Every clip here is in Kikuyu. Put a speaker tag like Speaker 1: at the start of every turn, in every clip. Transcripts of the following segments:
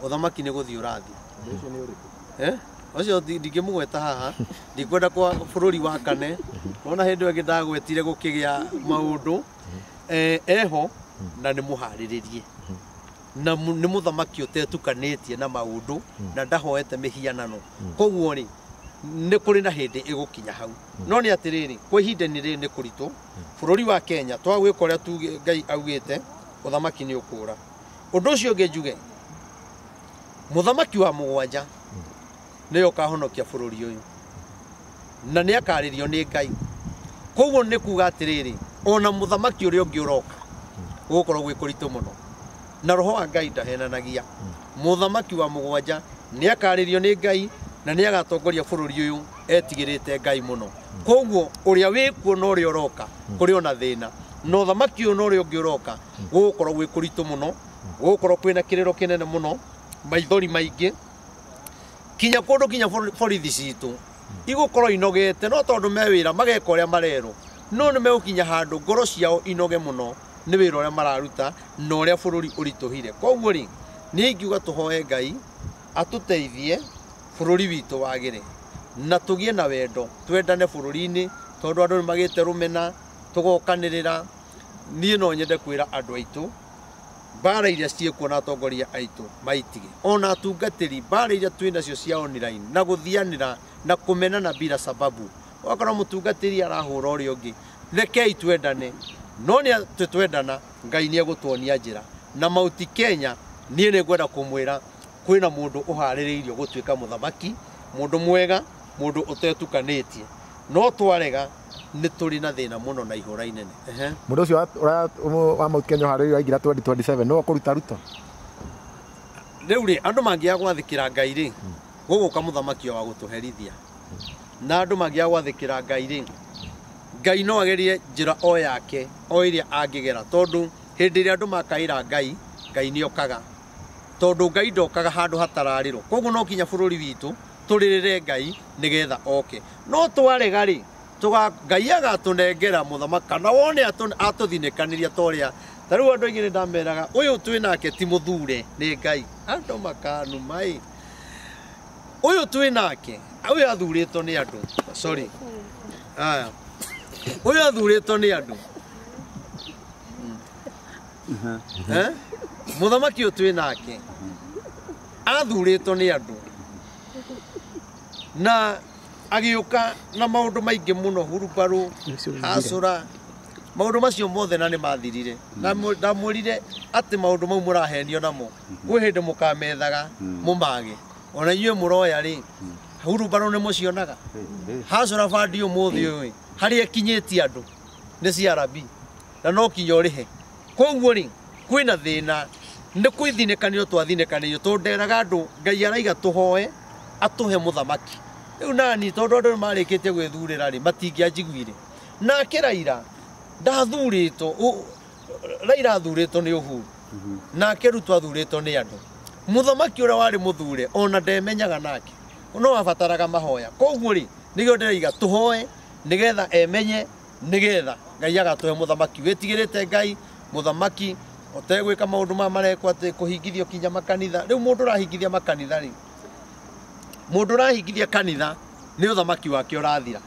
Speaker 1: Ũthamaki nĩ gũthiĩ ũrathiĩ. Eh? Ũcio ndingĩmũgweta haha, ndikwenda kwa bũrũri wa kane. Wona hĩndĩ ĩyo ĩngĩ ndagwetire gũkĩgĩa maũndũ. Eho na nĩ mũharĩrĩrie. Na nĩ mũthamaki ũtetukanĩtie na maũndũ na ndahoete mĩhianano. Koguo rĩ, nĩ kũrĩ na hĩndĩ ĩgũkinya hau. No nĩ atĩrĩrĩ, kwa ihinda-inĩ rĩrĩ nĩ kũritũ. Bũrũri wa Kenya twagwĩka ũrĩa tuge Ngai augĩte, ũthamaki nĩ ũkũra. Ũndũ ũcio ũngĩ njuge, mũthamaki wa mũgwanja nĩwe ũkahonokia bũrũri ũyũ na nĩ akarĩrio nĩ Ngai. Koguo nĩ kuga atĩrĩrĩ, ona mũthamaki ũrĩa ũngĩ ũroka gũgũkorwo gwĩ kũritũ mũno, na roho wa Ngai ndahenanagia. Mũthamaki wa mũgwanja nĩ akarĩrio nĩ Ngai na nĩ agatongoria bũrũri ũyũ etigĩrĩte Ngai mũno. Koguo ũrĩa wĩkuo na ũrĩa ũroka kũrĩ ona thĩna, na ũthamaki ũyũ na ũrĩa ũngĩ ũroka gũgũkorwo gwĩ kũritũ mũno, gũgũkorwo kwĩna kĩrĩro kĩnene mũno, maithori maingĩ, kinya kũndũ kinya borithi citũ igũkorwo inogete, no tondũ me wĩra mageka ũrĩa marerwo, no nĩ megũkinya handũ ngoro ciao inoge mũno nĩ wĩra ũrĩa mararuta na ũrĩa bũrũri ũritũhire. Koguo rĩ, niĩ ingiuga tũhoe Ngai atũteithie bũrũri witũ wagĩre na tũgĩe na wendo, twendane bũrũri-inĩ, tondũ andũ nĩ magĩte rũmena, tũgokanĩrĩra. Niĩ no nyende kwĩra andũ aitũ mbara iria ciĩkuo na atongoria aitũ maitige, ona atungatĩri mbara iria twĩ nacio cia online na gũthianĩra na kũmenana bila sababu. Ũgakora mũtungatĩri arahũra ũrĩa ũngĩ. Rekei twendane, no nĩ atĩ twendana Ngai nĩ egũtuonia njĩra. Na Mount Kenya niĩ nĩ ngwenda kũmwĩra kwĩna mũndũ ũharĩrĩirio gũtuĩka mũthamaki, mũndũ mwega, mũndũ ũtetukanĩtie. No twarega nĩ tũrĩ na thĩna mũno na ihũra inene.
Speaker 2: Mũndũ ũcio wa Mount Kenya ũharĩrĩirio aingĩra 2027 nĩwe ũkũruta Ruto?
Speaker 1: Rĩu rĩ, andũ mangĩaga gwathĩkĩra Ngai rĩ, gũgũka mũthamaki wa gũtũherithia. Na andũ mangĩaga gwathĩkĩra Ngai rĩ, Ngai no agerie njĩra o yake, o ĩrĩa angĩgera, tondũ hĩndĩ ĩrĩa andũ makaĩra Ngai, Ngai nĩ okaga. Tondũ Ngai ndokaga handũ hatararĩrwo. Koguo no kinya bũrũri witũ tũrĩrĩre Ngai nĩgetha oke. No twarega rĩ, Ngai agatũnengera mũthamaki, kana wone atũthinĩkanĩria ta ũrĩa. Ta rĩu andũ aingĩ nĩ ndameraga, ũyũ twĩ nake ti mũthure nĩ Ngai. Andũ makanuma ĩ. Ũyũ twĩ nake, ũyũ athurĩtwo nĩ andũ. Sorry. Aya. Ũyũ athurĩtwo nĩ andũ. Mũthamaki ũyũ twĩ nake athurĩtwo nĩ andũ na agĩũka na maũndũ maingĩ mũno, hurubarũ, hacũra, maũndũ macio mothe na nĩ mathirire. Na ndamwĩrire atĩ maũndũ mau mũrahenio namo, kwĩ hĩndĩ mũkamethaga mũmage. Ona inyuĩ mũroya rĩ, hurubarũ nĩ mũcionaga. Hacũra bandi ũmũthĩ ũyũ ĩ, harĩa ĩkinyĩtie andũ nĩ CRB na no kinya ũrĩhe. Koguo rĩ, kwĩna thĩna, nĩ kwĩthinĩkanĩrio twathinĩkanĩirio, tondũ nderaga andũ Ngai araiga tũhoe atũhe mũthamaki. Rĩu nani tondũ andũ nĩ marĩkĩtie gwĩthurĩra rĩ, matingĩanjiguire. Nake Raila ndathurĩtwo, Raila athurĩtwo nĩ Uhuru, nake Ruto athurĩtwo nĩ andũ. Mũthamaki ũrĩa warĩ mũthure ona ndemenyaga nake, no abataraga mahoya. Koguo rĩ, nĩkĩo ndĩraiga tũhoe nĩgetha emenye, nĩgetha Ngai agatũhe mũthamaki wĩtigĩrĩte Ngai, mũthamaki ũtegwĩka maũndũ maya marekwo atĩ kũhingithio kinya makanitha. Rĩu mũndũ ũrahingithia makanitha rĩ, mũndũ ũrahingithia kanitha nĩ ũthamaki wake ũrathira.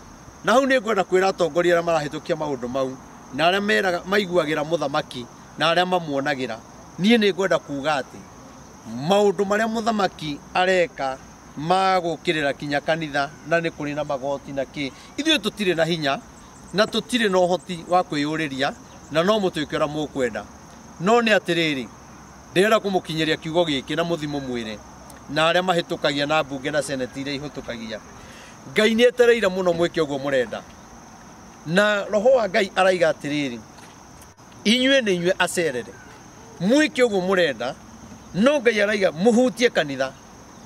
Speaker 1: Na hau nĩ ngwenda kwĩra atongoria arĩa marahĩtũkia maũndũ mau na arĩa meraga maiguagĩra mũthamaki na arĩa mamuonagĩra, niĩ nĩ ngwenda kuga atĩ maũndũ marĩa mũthamaki areka ma gũkĩrĩra kinya kanitha na nĩ kũrĩ na magoti na kĩ, ithuĩ tũtirĩ na hinya na tũtirĩ na ũhoti wa kwĩyũrĩria na no mũtuĩke ũrĩa mũkwenda. No nĩ atĩrĩrĩ, ndĩrenda kũmũkinyĩria kiugo gĩkĩ na mũthi mũmwĩre na arĩa mahĩtũkagia na mbunge na seneti iria ihĩtũkagia, Ngai nĩ etereire mũno mwĩke ũguo mũrenda. Na roho wa Ngai araiga atĩrĩrĩ, inyuĩ nĩ inyuĩ acerere, mwĩke ũguo mũrenda, no Ngai araiga mũhutie kanitha,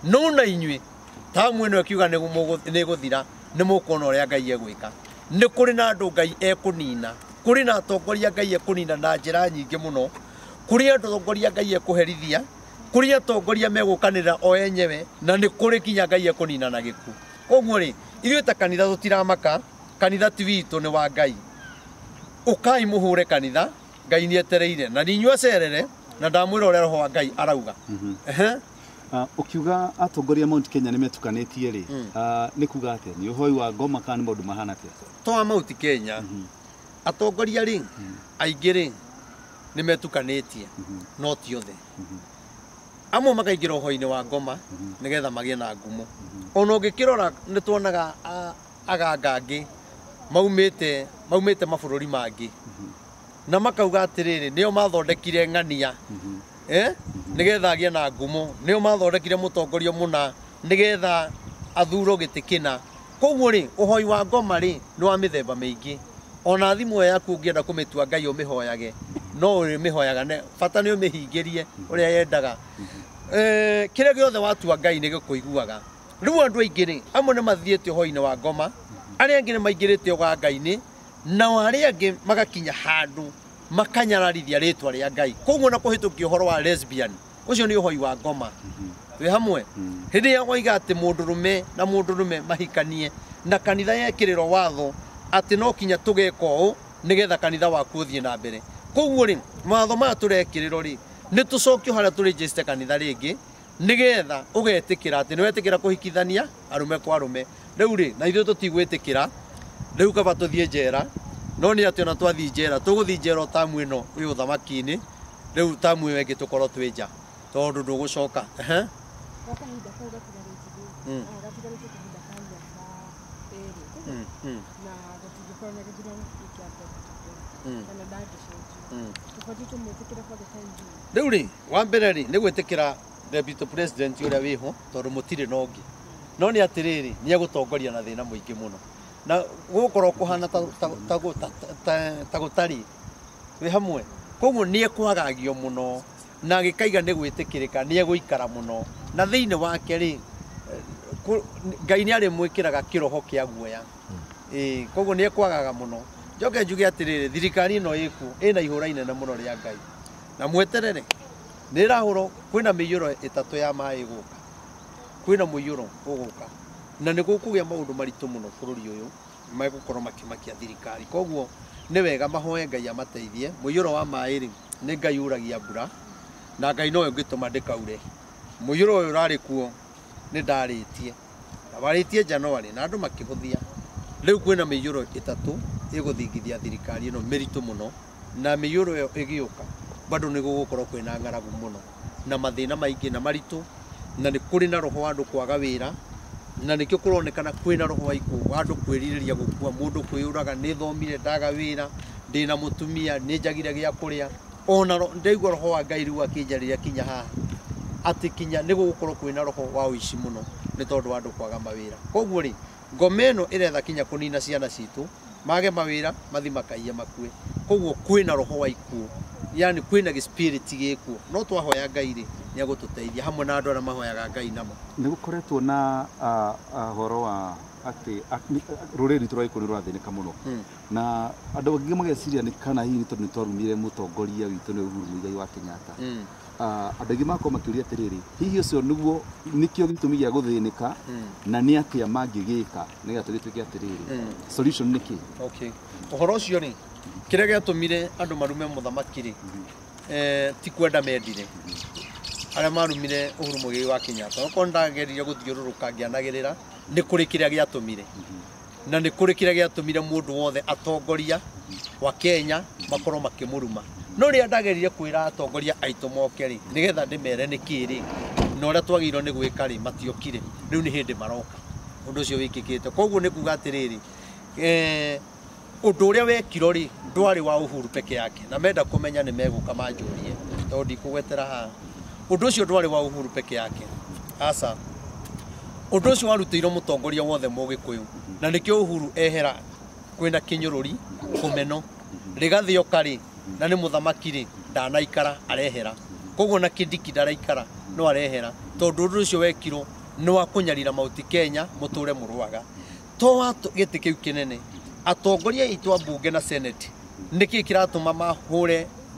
Speaker 1: no na inyuĩ tamu ĩno ĩkiuga nĩ ĩgũthira, nĩ mũkuona ũrĩa Ngai egwĩka. Nĩ kũrĩ na andũ Ngai ekũnina, kũrĩ na atongoria Ngai ekũnina na njĩra nyingĩ mũno, kũrĩ atongoria Ngai ekũherithia, kũrĩ atongoria megũkanĩrĩra o enyewe, na nĩ kũrĩ kinya Ngai ekũnina na gĩkuũ. Koguo rĩ, ithuĩ ta kanitha tũtiramaka, kanitha ti witũ, nĩ wa Ngai. Ũkai mũhũre kanitha, Ngai nĩ etereire, na nĩ inyuĩ acerere, na ndamwĩra ũrĩa roho wa Ngai arauga.
Speaker 3: Ukiuga atongoria Mount Kenya nĩ metukanĩtie rĩ, nĩ kuga atĩa? Nĩ ũhoi wa ngoma kana nĩ maũndũ mahana atĩa?
Speaker 1: To wa Mount Kenya atongoria rĩ aingĩ rĩ nĩ metukanĩtie, no ti othe. Amwe makaingĩra ũhoi-inĩ wa ngoma nĩgetha magĩe na ngumo. Ona ũngĩkĩrora nĩ tuonaga aganga angĩ maumĩte mabũrũri mangĩ na makauga atĩrĩrĩ nĩo mathondekire ng'ania nĩgetha agĩe na ngumo, nĩo mathondekire mũtongoria mũna nĩgetha athurwo gĩtĩ kĩna. Koguo rĩ ũhoi wa ngoma rĩ nĩ wa mĩthemba mĩingĩ. Ona thimũ ĩyo yaku ũngĩenda kũmĩtua Ngai ũmĩhoyage no ũrĩmĩhoyaga, bata nĩ ũmĩhingĩrie ũrĩa yendaga. Kĩrĩa gĩothe watua Ngai nĩ gĩkũiguaga. Rĩu andũ aingĩ rĩ amwe nĩ mathiĩte ũhoi-inĩ wa ngoma, arĩa angĩ nĩ maingĩrĩte ũganga-inĩ, nao arĩa angĩ magakinya handũ makanyararithia rĩtwa rĩa Ngai. Koguo na kũhĩtũkia ũhoro wa lesbian ũcio nĩ ũhoi wa ngoma. Twĩ hamwe? Hĩndĩ ĩrĩa woiga atĩ mũndũrũme na mũndũrũme mahikanie na kanitha yekĩrĩrwo watho atĩ no kinya tũgeka ũũ nĩgetha kanitha waku ũthiĩ na mbere. Koguo rĩ mawatho maya tũrekĩrĩrwo rĩ nĩ tũcokio harĩa tũrĩnjĩcite kanitha rĩngĩ nĩgetha ũgetĩkĩra atĩ nĩ wetĩkĩra kũhikithania arũme kwa arũme. Rĩu rĩ na ithuĩ tũtigwĩtĩkĩra, rĩu kaba tũthiĩ njera. No nĩ atĩ ona twathiĩ njera tũgũthiĩ njera o tamu ĩno wĩ ũthamaki-inĩ, rĩu tamu ĩyo ĩngĩ tũkorwo twĩ nja tondũ ndũgũcoka.
Speaker 4: Gwa kahinda kau gatigarĩtie gatigarĩtie kahinda ka mĩaka 2 na gũtingĩkorwo na gĩthurano kĩa mbere kana ndangĩcenjio, tũbatiĩ tũmwĩtĩkĩre for the time being.
Speaker 1: Rĩu rĩ wa mbere rĩ nĩ gwĩtĩkĩra deputy president ũrĩa wĩho tondũ mũtirĩ na ũngĩ. No nĩ atĩrĩrĩ nĩ egũtongoria na thĩna mũingĩ mũno na gũgũkorwo kũhana ta gũtarĩ. Wĩ hamwe? Koguo nĩ ekwagagio mũno na agĩkaiga nĩ gwĩtĩkĩrĩka nĩ egũikara mũno na thĩinĩ wake rĩ Ngai nĩ arĩmwĩkĩraga kĩroho kĩa guoya. Koguo nĩ ekwagaga mũno. Njoke njuge atĩrĩrĩ thirikari ĩno ĩkuo ĩna ihũra inene mũno rĩa Ngai na mweterere nĩ ĩrahũrwo. Kwĩna mĩiyũro 3 ya maĩ ĩgũka, kwĩna mũiyũro ũgũka na nĩ gũkũgĩa maũndũ maritũ mũno bũrũri ũyũ megũkorwo makĩmakia thirikari. Koguo nĩ wega mahoe Ngai amateithie. Mũiyũro wa maĩ rĩ nĩ Ngai uragia mbura na Ngai nowe ũngĩtũma ndĩkaure. Mũiyũro ũyũ ũrarĩ kuo nĩ ndarĩtie na warĩtie January na andũ makĩhũthia. Rĩu kwĩna mĩiyũro 3 ĩgũthingithia thirikari ĩno mĩritũ mũno, na mĩiyũro ĩyo ĩgĩũka bado nĩ gũgũkorwo kwĩna ng'aragu mũno na mathĩna maingĩ na maritũ, na nĩ kũrĩ na roho wa andũ kwaga wĩra, na nĩkĩo kũronekana kwĩna roho wa ikuũ wa andũ kwĩrirĩria gũkua, mũndũ kwĩyũraga, nĩ thomire ndaga wĩra, ndĩna mũtumia, nĩ njagire gĩa kũrĩa. Ona ndaigua roho wa Ngai rĩu akĩnjarĩria kinya haha atĩ kinya nĩ gũgũkorwo kwĩna roho wa ũici mũno nĩ tondũ wa andũ kwaga mawĩra. Koguo rĩ ngoma ĩno ĩretha kinya kũnina ciana citũ mage mawĩra mathi makaiye makue. Koguo kwĩna roho wa ikuũ, yani kwĩna gĩspirit gĩkuo. No twahoya Ngai rĩ nĩ egũtũteithia hamwe na andũ arĩa mahoyaga Ngai namo.
Speaker 3: Nĩ gũkoretwo na ũhoro wa atĩ rũrĩrĩ rwitũ rwa Gĩkũyũ nĩ rũrathĩnĩka mũno na andũ angĩ mageciria nĩ kana hihi tondũ nĩ twarumire mũtongoria witũ nĩ Uhuru Muigai wa Kenyatta. Andũ aingĩ magakorwo makĩũria atĩrĩrĩ, hihi ũcio nĩguo nĩkĩo gĩtũmi gĩa gũthĩnĩka na nĩ atĩa mangĩgĩka nĩgetha tũgĩtuĩke atĩrĩrĩ solution nĩ kĩ?
Speaker 1: Okay. Ũhoro ũcio rĩ kĩrĩa gĩatũmire andũ marume mũthamaki rĩ ti kwenda mendire arĩa marumire Uhuru Muigai wa Kenyatta. Okorwo ndageririe gũthiũrũrũka ngĩanagĩrĩra nĩ kũrĩ kĩrĩa gĩatũmire, na nĩ kũrĩ kĩrĩa gĩatũmire mũndũ wothe atongoria wa Kenya makorwo makĩmũruma. No rĩrĩa ndageririe kwĩra atongoria aitũ moke rĩ nĩgetha ndĩmere nĩ kĩ rĩ na ũrĩa twagĩrĩirwo nĩ gwĩka rĩ matiokire. Rĩu nĩ hĩndĩ maroka ũndũ ũcio wĩkĩkĩte. Koguo nĩ kuga atĩrĩrĩ ũndũ ũrĩa wekirwo rĩ ndwarĩ wa Uhuru peke yake, na menda kũmenya nĩ megũka manjũrie tondũ ndikũgwetera haha. Ũndũ ũcio ndwarĩ wa Uhuru peke yake, aca. Ũndũ ũcio warutĩirwo mũtongoria wothe Mũgĩkũyũ, na nĩkĩo Uhuru ehera kwĩna kĩnyũrũri kũmeno. Rigathĩ oka rĩ na nĩ mũthamaki rĩ ndanaikara arehera. Koguo na Kindiki ndaraikara no arehera tondũ ũndũ ũcio wekirwo nĩ wa kũnyarira Mount Kenya mũtũre mũrũaga. To wa gĩtĩ kĩu kĩnene atongoria aitũ a mbunge na senate nĩkĩ kĩratũma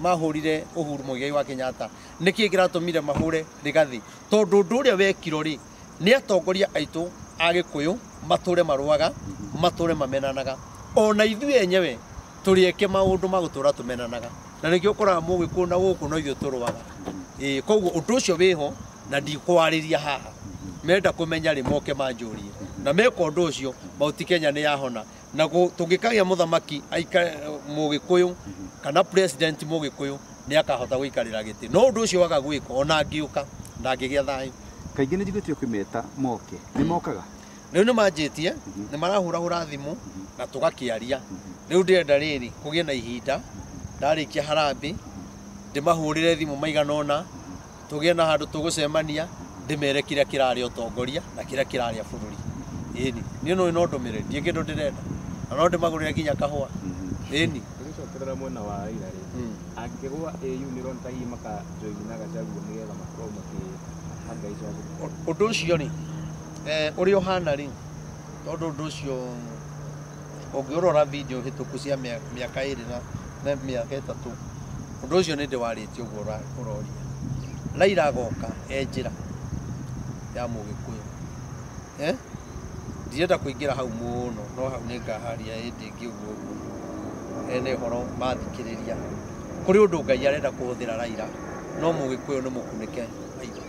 Speaker 1: mahũrire Uhuru Muigai wa Kenyatta, nĩkĩ kĩratũmire mahũre Rigathĩ? Tondũ ũndũ ũrĩa wekirwo rĩ nĩ atongoria aitũ a Gĩkũyũ matũre marũaga, matũre mamenanaga. Ona ithuĩ enyewe tũrĩeke maũndũ ma gũtũra tũmenanaga, na nĩkĩo ũkoraga Mũgĩkũyũ na gũkũ no ithuĩ tũrũaga. Koguo ũndũ ũcio wĩho Na ndikwarĩria haha menda kũmenya rĩ moke manjũrie na meka ũndũ ũcio Mount Kenya nĩ yahona na tũngĩkagĩa mũthamaki mũgĩkũyũ kana president mũgĩkũyũ nĩ akahota gũikarĩra gĩtĩ no ũndũ ũcio waga gwĩka ona angĩũka ndangĩgĩa thayũ.
Speaker 3: Kaingĩ nĩ njiguĩte ũkĩmeta moke nĩ mokaga?
Speaker 1: Rĩu nĩ manjĩtie nĩ marahũrahũra thimũ na tũgakĩaria. Rĩu ndĩrenda rĩrĩ kũgĩe na ihinda ndarĩkia harambĩ ndĩmahũrĩre thimũ maigana ũna tũgĩe na handũ tũgũcemania ndĩmere kĩrĩa kĩrarĩa ũtongoria na kĩrĩa kĩrarĩa bũrũri. Ĩni niĩ no ndũmĩrĩri ndiĩ kĩndũ ndĩrenda na no ndĩmagũrĩre nginya kahũa. Ĩni
Speaker 5: tũgĩcokerera mwena wa Raila rĩ angĩgwa AU nĩ ũrona ta hihi makajoina Gachagua nĩgetha makorwo makĩhangaica
Speaker 1: ũndũ ũcio rĩ ũrĩa ũhana rĩ tondũ ũndũ ũcio ũngĩũrora video hĩtũku cia mĩaka 2 na mĩaka 3 ũndũ ũcio nĩ ndĩwarĩtie ũguo ũroria. Raila agoka e njĩra ya mũgĩkũyũ ndirenda kũingĩra hau mũno no hau nĩ ngaharia ĩndĩ ĩngĩ ũguo ũguo ene ũhoro mathikĩrĩria kũrĩ ũndũ Ngai arenda kũhũthĩra Raila no mũgĩkũyũ nĩ mũkunĩke maitho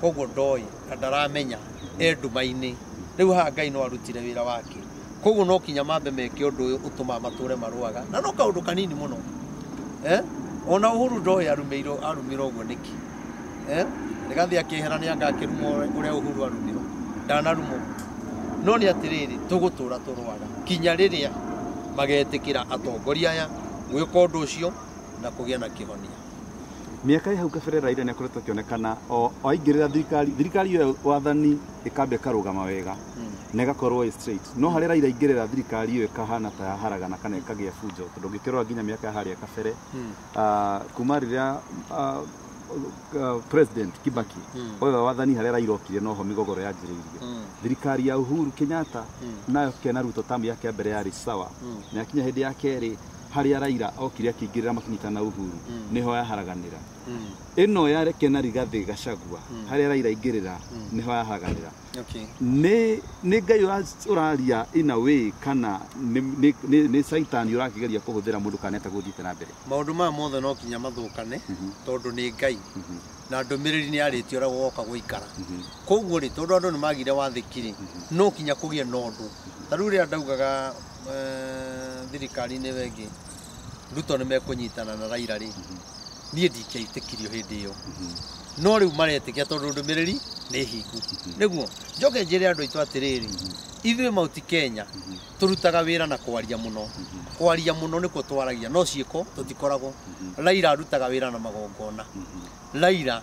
Speaker 1: koguo ndoĩ na ndaramenya e nduma-inĩ rĩu haha Ngai no arutire wĩra wake koguo no kinya mambe meke ũndũ ũyũ ũtũmaga matũre marũaga na no kaũndũ kanini mũno ona Uhuru ndoĩ arumirwo ũguo nĩkĩ Rigathi akĩehera nĩ anga akĩrumwo ũrĩa Uhuru arumirwo ndanarumwo no nĩ atĩrĩrĩ tũgũtũra tũrũaga kinya rĩrĩa magetĩkĩra atongoria aya gwĩka ũndũ ũcio na kũgĩa na kĩhonia.
Speaker 3: Mĩaka hau kabere Raila nĩ akoretwo akĩonekana o aingĩrĩra thirikari ĩyo wathani ĩkambia ĩkarũgama wega na ĩgakorwo ĩ straight no harĩa Raila aingĩrĩra thirikari ĩyo ĩkahana ta yaharagana kana ĩkagĩa bunjo tondũ ũngĩkĩrora nginya mĩaka ya harĩa kabere kuma rĩrĩa President Kibaki oyo wathani harĩa Raila okire noho migogoro yanjĩrĩirie thirikari ya Uhuru Kenyatta nayo kena Ruto tamu yake ya mbere yarĩ sawa na yakinya hĩndĩ ya kerĩ harĩa Raila okire akĩingĩrĩra makinyitana na Uhuru nĩho yaharaganĩra ĩno ya Kena Rigathi Gachagua harĩa Raila aingĩrĩra nĩho yaharaganĩra. Nĩ Ngai ũraria in a way kana nĩ Saitani ũrakĩgeria kũhũthĩra mũndũ kana etagũthiĩte na mbere?
Speaker 1: Maũndũ maya mothe no kinya mathũkane tondũ nĩ Ngai na ndũmĩrĩri nĩ yarĩtie ũrĩa gũgoka gũikara koguo rĩ tondũ andũ nĩ magire wathĩki rĩ no kinya kũgĩe na ũndũ ta rĩu rĩrĩa ndaugaga thirikari-inĩ ĩyo ĩngĩ Ruto nĩ mekũnyitana na Raila rĩ niĩ ndingĩaitĩkirio hĩndĩ ĩyo no rĩu maretĩkia tondũ ndũmĩrĩri nĩ hingu nĩguo njoke njĩre andũ aitũ atĩrĩrĩ ithuĩ Mount Kenya tũrutaga wĩra na kwaria mũno kwaria mũno nĩkuo twaragia no ciĩko tũtikoragwo. Raila arutaga wĩra na magongona. Raila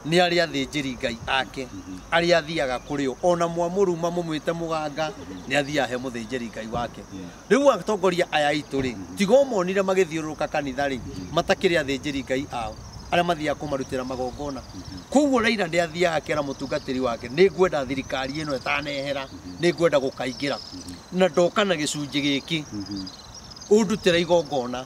Speaker 1: nĩ arĩa athĩnjĩri Ngai ake arĩa athiaga kũrĩ o ona mwamũruma mũmwĩte mũganga nĩ athiaga he mũthĩnjĩri Ngai wake. Rĩu atongoria aya aitũ rĩ tiga ũmonire magĩthiũrũrũka kanitha rĩ matakĩrĩ athĩnjĩri Ngai ao arĩa mathiaga kũmarutĩra magongona. Koguo Raila nĩ athiaga akera mũtungatĩri wake nĩ ngwenda thirikari ĩno ĩtanehera nĩ ngwenda gũkaingĩra na ndoka na gĩcunjĩ gĩkĩ ũndutĩra igongona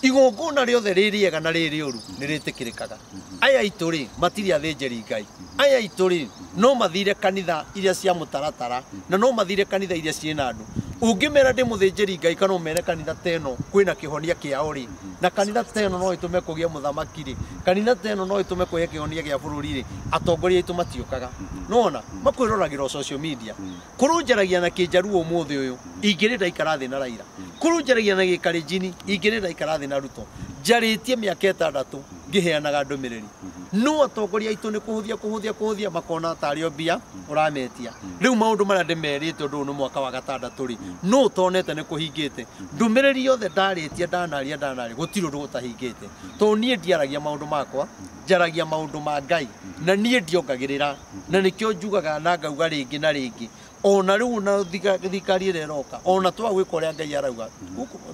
Speaker 1: igongona rĩothe rĩ rĩega na rĩ rĩũru nĩ rĩtĩkĩrĩkaga. Aya aitũ rĩ matirĩ athĩnjĩri Ngai aya aitũ rĩ no mathire kanitha iria cia mũtaratara na no mathire kanitha iria ciĩna andũ. Ũngĩmera ndĩ mũthĩnjĩri Ngai kana ũmere kanitha ta ĩno kwĩna kĩhonia kĩao rĩ na kanitha ta ĩno no ĩtũme kũgĩe mũthamaki rĩ kanitha ta ĩno no ĩtũme kũgĩe kĩhonia gĩa bũrũri rĩ atongoria aitũ matiũkaga nĩwona makwĩroragĩra social media kũrũ njaragia na kĩnjaruo ũmũthĩ ũyũ ingĩrĩ ndaikara thĩ na Raila kũrũ njaragia na gĩkarenjini ingĩrĩ ndaikara thĩ na Ruto njarĩtie mĩaka 6 ngĩheanaga ndũmĩrĩri no atongoria aitũ nĩ kũhũthia makona tarĩ o mbia ũrametia. Rĩu maũndũ marĩa ndĩmerĩte ũndũ ũyũ nĩ mwaka wa 6 rĩ no ũtonete nĩ kũhingĩte ndũmĩrĩri yothe ndarĩtie ndanaria gũtirĩ ũndũ gũtahingĩte tondũ niĩ ndiaragia maũndũ makwa njaragia maũndũ ma Ngai na niĩ ndiongagĩrĩra na nĩkĩo njugaga na ngauga rĩngĩ na rĩngĩ ona rĩu na thirikari ĩrĩa ĩroka ona twaga gwĩka ũrĩa Ngai arauga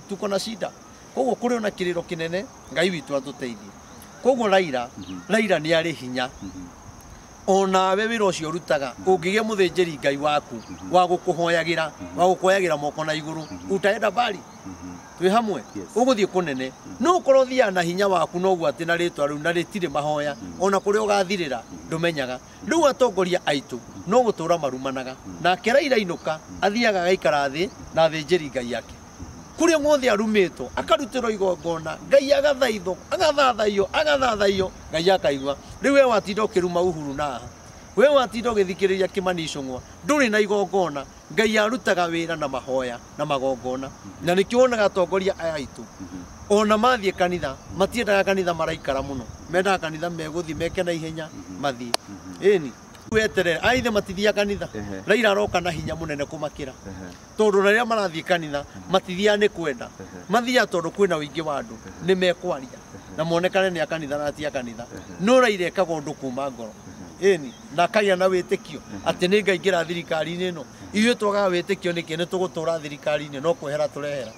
Speaker 1: tuko na shida koguo kũrĩ ona kĩrĩro kĩnene Ngai witũ atũteithie. Koguo Raila nĩ arĩ hinya onawe wĩra ũcio ũrutaga ũngĩgĩa mũthĩnjĩri Ngai waku wa gũkũhoyagĩra wa gũkũoyagĩra moko na igũrũ utaenda mbali twĩ hamwe ũgũthiĩ kũnene no ũkorwo ũthiaga na hinya waku noguo atĩ na rĩtwa rĩu na rĩtirĩ mahoya ona kũrĩa ũgathirĩra ndũmenyaga. Rĩu atongoria aitũ no gũtũra marumanaga nake Raila inũka athiaga agaikara thĩ na athĩnjĩri Ngai ake Kũrĩa guothe arumĩtwo akarutĩrwo igongona, Ngai agathaithwo, agathathaiyo, agathathaiyo, Ngai akaigua. Rĩu we watinda ũkĩruma Uhuru naha, we watinda ũgĩthikĩrĩria Kimani Ichung'wa, ndũrĩ na igongona. Ngai arutaga wĩra na mahoya na magongona. Na nĩkĩo wonaga atongoria aya aitũ ona mathiĩ kanitha matiendaga kanitha maraikara mũno, mendaga kanitha megũthiĩ meke na ihenya mathiĩ. Ĩni weterere aithe matithiaga kanitha. Raila aroka na hinya mũnene kũmakĩra, tondũ rĩrĩa marathiĩ kanitha matithiaga nĩ kwenda, mathiaga tondũ kwĩna ũingĩ wa andũ, nĩ mekwaria na monekane nĩ a kanitha na ti a kanitha. No Raila ekaga ũndũ kuma ngoro. Ĩni na akagĩa na wĩtĩkio atĩ nĩ ngaingĩra thirikari-inĩ ĩno. Ithuĩ twagaga wĩtĩkio nĩkĩ? Nĩ tũgũtũra thirikari-inĩ no kwehera tũrehera,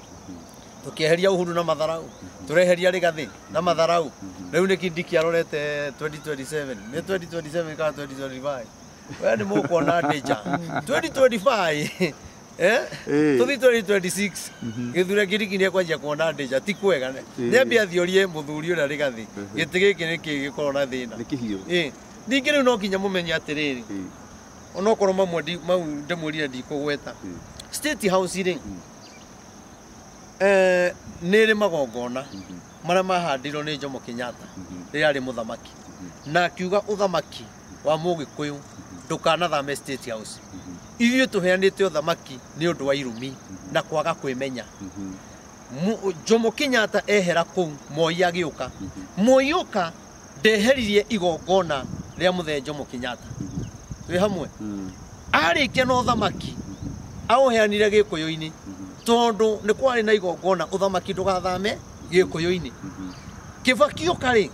Speaker 1: tũkĩeheria Uhuru na matharau, tũreheria Rigathĩ na matharau. Rĩu nĩ Kindiki arorete 2027, nĩ 2027 kana 2025? We nĩ mũkuona ndĩja 2025, tũthiĩ 2026 gĩthure Kindiki nĩ ekwanjia kuona ndĩja ti kwega. Nĩ ambia thiorie mũthuri ũrĩa Rigathĩ, gĩtĩ gĩkĩ nĩ kĩ gĩkorwo na thĩna?
Speaker 3: Nĩ kĩhiũ.
Speaker 1: Ningĩ rĩu no nginya mũmenye atĩrĩrĩ, onokorwo mamwe mau ndĩmwĩrire ndikũgweta, State House rĩ nĩ ĩrĩ magongona marĩa mahandirwo nĩ Jomo Kenyatta rĩrĩa arĩ mũthamaki, na akiuga ũthamaki wa Mũgĩkũyũ ndũkanathame State House. Ithuĩ tũheanĩte ũthamaki nĩ ũndũ wa irumi na kwaga kwĩmenya. Jomo Kenyatta ehera kũu, Moi agĩũka. Moi oka ndeheririe igongona rĩa mũthee Jomo Kenyatta. Twĩ hamwe? Arĩkia na ũthamaki aũheanire Gĩkũyũ-inĩ, tondũ nĩ kwarĩ na igongona ũthamaki ndũgathame Gĩkũyũ-inĩ. Kibaki oka rĩ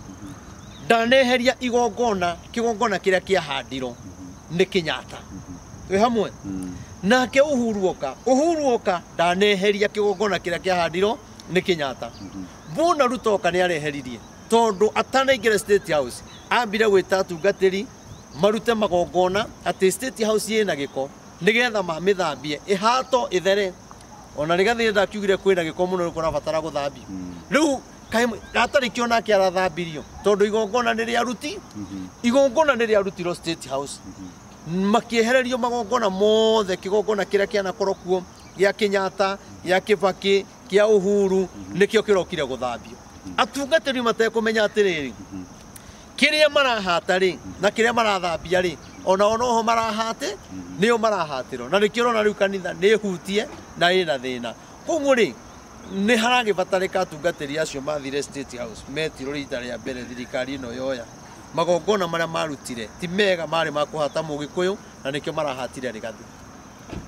Speaker 1: ndaneheria igongona, kĩgongona kĩrĩa kĩahandirwo nĩ Kenyatta. Twĩ hamwe? Nake Uhuru oka, Uhuru oka ndaneheria kĩgongona kĩrĩa kĩahandirwo nĩ Kenyatta. Mbona Ruto oka nĩ areheririe, tondũ atanaingĩra State House ambire gwĩta atungatĩri marute magongona atĩ State House ĩna gĩko nĩgetha mamĩthambie ĩhato ĩthere. Ona Rigathĩ ndakiugire kwĩna gĩko mũno nĩ kũrabatara gũthambio. Rĩu gatarĩ kĩo nake arathambirio, tondũ igongona nĩ rĩaruti, igongona nĩ rĩarutirwo State House, makĩehererio magongona mothe, kĩgongona kĩrĩa kĩanakorwo kuo gĩa Kenyatta, gĩa Kibaki, kĩa Uhuru, nĩkĩo kĩrokire gũthambio. Atungatĩri matekũmenya atĩrĩrĩ, kĩrĩa marahata rĩ na kĩrĩa marathambia rĩ, ona onoho marahate nĩo marahatĩrwo, na nĩkĩo ũrona rĩu kanitha nĩ hutie na ĩna thĩna. Koguo rĩ nĩ haragĩbatarĩka atungatĩri acio mathire State House metirwo rita rĩa mbere thirikari ĩno yoya magongona marĩa marutire ti mega, marĩ ma kũhata Mũgĩkũyũ, na nĩkĩo marahatire Rigathĩ.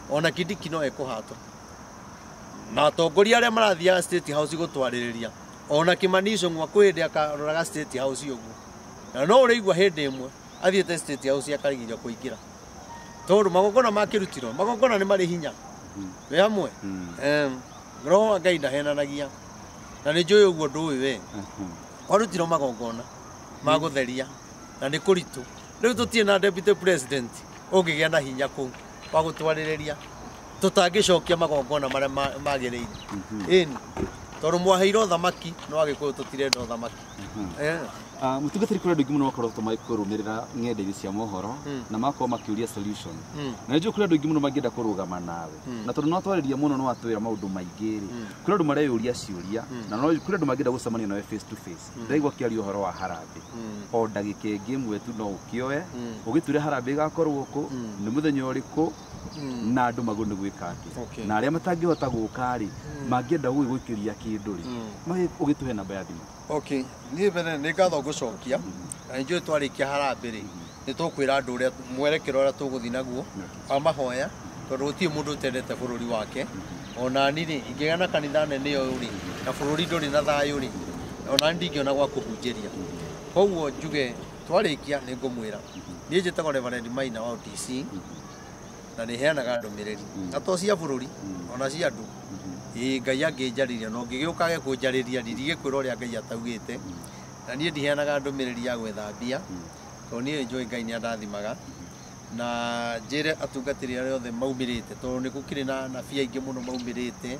Speaker 1: Ona Kindiki no ekũhatwo, na atongoria arĩa marathiaga State House gũtwarĩrĩria, ona Kimani Ichung'wa kwĩ hĩndĩ akaroraga State House ũguo, na no ũrĩigua hĩndĩ ĩmwe athiĩte State House akarigirio kũingĩra, tondũ magongona makĩrutirwo, magongona nĩ marĩ hinya. Wĩ hamwe? Roho wa Ngai ndahenanagia, na nĩ njũĩ ũguo ndũĩ we. Kwarutirwo magongona ma gũtheria na nĩ kũritũ. Rĩu tũtirĩ na deputy president ũngĩgĩa na hinya kũu wa gũtwarĩrĩria, tũtangĩcokia magongona marĩa magĩrĩire. Ĩni tondũ mwaheirwo ũthamaki no Agĩkũyũ tũtirenda ũthamaki.
Speaker 3: Mũtungatĩri, kũrĩ andũ aingĩ mũno makoretwo magĩkũrũmĩrĩra ng'enda-inĩ cia mohoro na magakorwo makĩũria solution, na nĩnjũĩ kũrĩ andũ aingĩ mũno mangĩenda kũrũgama nawe, na tondũ no twarĩria mũno no watwĩra maũndũ maingĩ rĩ, kũrĩ andũ mareyũria ciũria na no kũrĩ andũ mangĩenda gũcemania nawe face to face. Ndaigua kĩaria ũhoro wa harambĩ, o ndagĩka ĩngĩ ĩmwe tu no ũkĩoe ũgĩture harambĩ ĩgakorwo kũ, nĩ mũthenya ũrĩkũ, na andũ magwo nĩ gwĩka atĩa, na arĩa matangĩhota gũka rĩ, mangĩenda gũgĩgũikĩria kĩndũ rĩ, ũgĩtũhe namba ya thimũ.
Speaker 1: Okay, niĩ mbere nĩ ngatho ngũcokia, na nĩ njũĩ twarĩkia harambĩ rĩ nĩ tũkwĩra andũ ũrĩa mwerekero ũrĩa tũgũthiĩ naguo wa mahoya, tondũ gũtirĩ mũndũ ũtendete bũrũri wake. Ona ni rĩ, ingĩgĩa na kanitha nene ũyũ rĩ, na bũrũri ndũrĩ na thayũ rĩ, ona ni ndingĩona gwa kũhunjĩria. Koguo njuge twarĩkia nĩ ngũmwĩra, niĩ njĩtagwo Reverend Maina wa OTC, na nĩ heanaga ndũmĩrĩri na to cia bũrũri ona cia andũ. Ĩĩ, Ngai angĩnjarĩria na ũngĩgĩũkage kũnjarĩria ndigĩkwĩra ũrĩa Ngai ataugĩte. Na niĩ ndiheanaga ndũmĩrĩri ya gwetha mbia, tondũ niĩ nĩnjũĩ Ngai nĩ andathimaga. Na njĩre atungatĩri arĩa othe maumĩrĩte, tondũ nĩ gũkĩrĩ na anabii aingĩ mũno maumĩrĩte,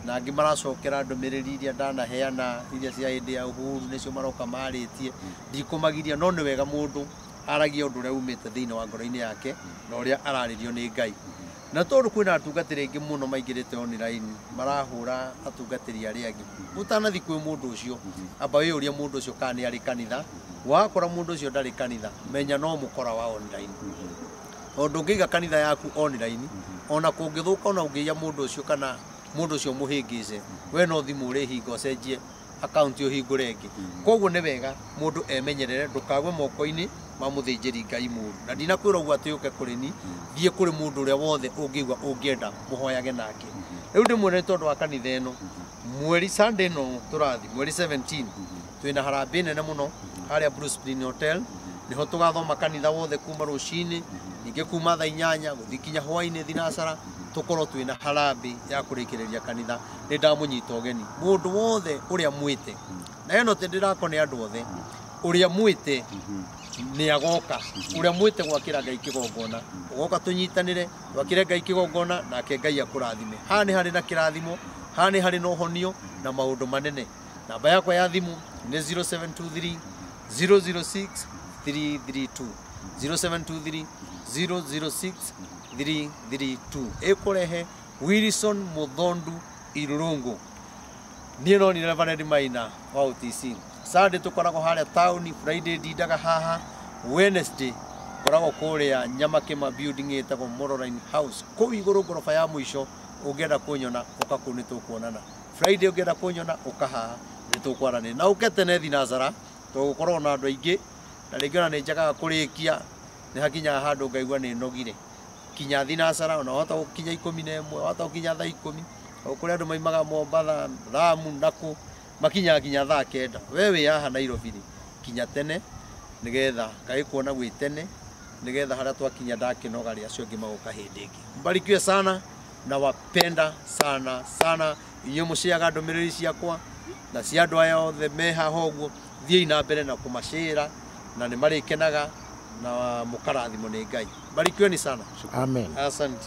Speaker 1: na angĩ maracokera ndũmĩrĩri iria ndanaheana iria cia hĩndĩ ya Uhuru nĩcio maroka marĩtie. Ndikũmagiria, no nĩ wega mũndũ aragia ũndũ ũrĩa umĩte thĩinĩ wa ngoro-inĩ yake na ũrĩa ararĩrio nĩ Ngai. Na tondũ kwĩna atungatĩri aingĩ mũno maingĩrĩte online marahũra atungatĩri arĩa angĩ, ũtanathiĩ kwĩ mũndũ ũcio amba wĩyũrie mũndũ ũcio kana nĩ arĩ kanitha. Wakora mũndũ ũcio ndarĩ kanitha, menya no mũkora wa online. Tondũ ndũngĩiga kanitha yaku online, ona kũngĩthũka ona ũngĩiya mũndũ ũcio kana mũndũ ũcio mũhĩngĩce, we no thimũ ũrĩhinga ũcenjie account ũhingũre ĩngĩ. Koguo nĩ wega mũndũ emenyerere ndũkagwe moko-inĩ ma mũthĩnjĩri Ngai mũru. Na ndinakwĩra ũguo atĩ ũke kũrĩ ni, thiĩ kũrĩ mũndũ ũrĩa wothe ũngĩigua ũngĩenda mũhoyage nake. Rĩu ndĩmwĩre nĩ tondũ wa kanitha ĩno, mweri Sunday ĩno tũrathiĩ, mweri 17, twĩna harambee nene mũno harĩa Bruce Green Hotel. Nĩho tũgathoma kanitha wothe kuma rũcinĩ, ningĩ kuma thaa 8 gũthiĩ kinya hwainĩ thinacara, tũkorwo twĩna harambee ya kũrĩkĩrĩria kanitha. Nĩ ndamũnyita ũgeni mũndũ wothe ũrĩa mwĩte, na ĩno ti ndĩrakone andũ othe, ũrĩa mwĩte nĩ agoka, ũrĩa mwĩte gwakĩra Ngai kĩgongona, ũgoka tũnyitanĩre twakĩre Ngai kĩgongona, nake Ngai akũrathime. Haha nĩ harĩ na kĩrathimo, haha nĩ harĩ na ũhonio na maũndũ manene. Namba yakwa ya thimũ nĩ 0723 006 332, 0723 006 332. Ĩkũrehe Wilson Muthondu Irũrũngũ. Niĩ no nĩ Reverend Maina wa OTC. Sunday tũkoragwo harĩa taũni, Friday ndindaga haha, Wednesday ngoragwo kũrĩa Nyamakĩma building ĩtagwo Moroline House, kũu igũrũ ngoroba ya mũico. Ũngĩenda kũnyona ũka kũu nĩ tũkuonana. Friday ũngĩenda kũnyona ũka haha nĩ tũkwaranĩria. Na ũke tene thinacara, tondũ gũkoragwo na andũ aingĩ, na rĩngĩ ona nĩ njagaga kũrĩkia, nĩ hakinyaga handũ ngaigua nĩ nogire. Kinya thinacara, ona wahota gũkinya 11, wahota gũkinya thaa 10, kũrĩ andũ maimaga Mombatha, Lamu, nakũ makinyaga kinya thaa 9. We wĩ haha Nairobi rĩ, kinya tene nĩgetha ngai kuona gwĩ tene, nĩgetha harĩa twakinya ndakĩnoga rĩ, acio angĩ magoka hĩndĩ ĩngĩ. Mbarikiwe sana na wapenda sana sana inyuĩ mũciaga ndũmĩrĩri ciakwa na cia andũ aya othe me haha ũguo, thiĩi na mbere na kũmacĩra na nĩ marĩkenaga na mũkarathimwo nĩ Ngai. Mbarikiweni sana.
Speaker 2: Amen.
Speaker 1: Asante.